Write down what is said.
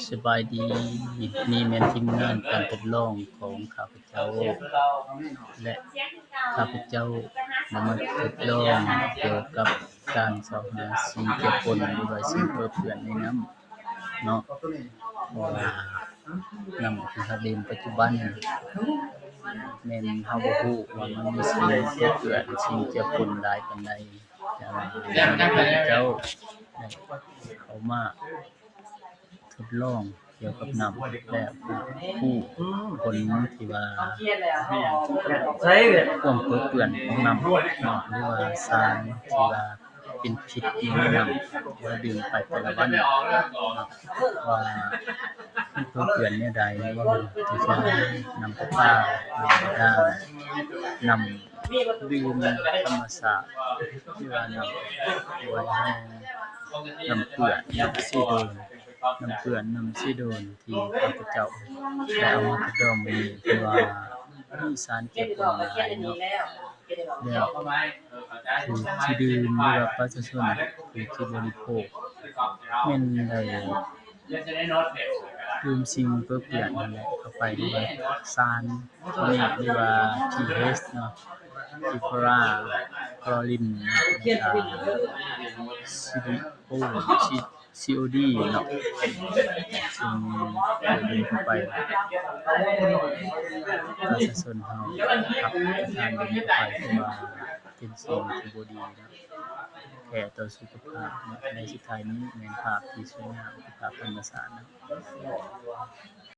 ສະບາຍດີ, ນີ້ແມ່ນທີມງານການທົດລອງຂອງຂ້າພະເຈົ້າ ແລະ ຂ້າພະເຈົ້າໄດ້ມາທົດລອງກ່ຽວກັບການຊອກຫາສິ່ງເຈືອປົນ ຫຼືວ່າສິ່ງເປິເປື້ອນໃນນ້ຳເນາະ, ເພາະວ່ານ້ຳທີ່ເຮົາດື່ມປັດຈຸບັນ ແມ່ນເຮົາບໍ່ຮູ້ວ່າມັນມີສິ່ງເປືເປື້ອນ ສິ່ງເຈືອປົນຫຼາຍປານໃດ, ແຕ່ວ່າເຈົ້າໄດ້ເຂົ້າມາທົດລອງກ່ຽວກັບນ້ຳ ແລະ ຮູ້ຜົນທີ່ວ່າຄວາມເປິເປື້ອນຂອງນ້ຳເນາະ ຫຼືວ່າສານທີ່ວ່າ ເປັນພິດຢູ່ໃນນ້ຳທີ່ເຮົາດື່ມໄປແຕ່ລະວັນເນາະ ວ່າມັນເປິເປື້ອນແນວໃດ, ບໍ່ວ່າຈະເປັນນ້ຳປະປາ, ນ້ຳບາດານ, ນ້ຳດື່ມທຳມະຊາດ ຫຼືວ່ານ້ຳຫ້ວຍແຮ່, ນ້ຳເປື້ອນ, ນ້ຳຊີໂດນ, ນ້ຳເປື້ອນ, ນ້ຳຊີໂດນ ທີ່ຂ້າພະເຈົ້າໄດ້ເອົາມາທົດລອງມື້ນີ້ ເພາະວ່າມີສານເຈືອປົນຫຼາຍເນາະ. ແລ້ວຜູ້ທີ່ດື່ມ ຫຼືວ່າປະຊາຊົນຜູ້ທີ່ບໍລິໂພກ ແມ່ນໄດ້ດື່ມສິ່ງເປິເປື້ອນນັ້ນແຫຼະເຂົ້າໄປ ຫຼືວ່າສານໂຕນີ້ ຫຼືວ່າ pH ເນາະ, ທີ່ໂຄລາ, ໂຄລຣິນ ແລ້ວກະ ຊີໂອ ຊີໂອດີເນາະ ເຊິ່ງເຂົ້າໄປ ປະຊາຊົນເຮົາຮັບປະທານເບິ່ງເຂົ້າໄປ ເພາະວ່າເປັນສິ່ງທີ່ບໍ່ດີເນາະ ແພ້ຕໍ່ສຸຂະພາບເນາະ. ໃນສຸດທ້າຍນີ້ແມ່ນພາບທີ່ສວຍງາມ ທີ່ພາບທຳມະຊາດເນາະ.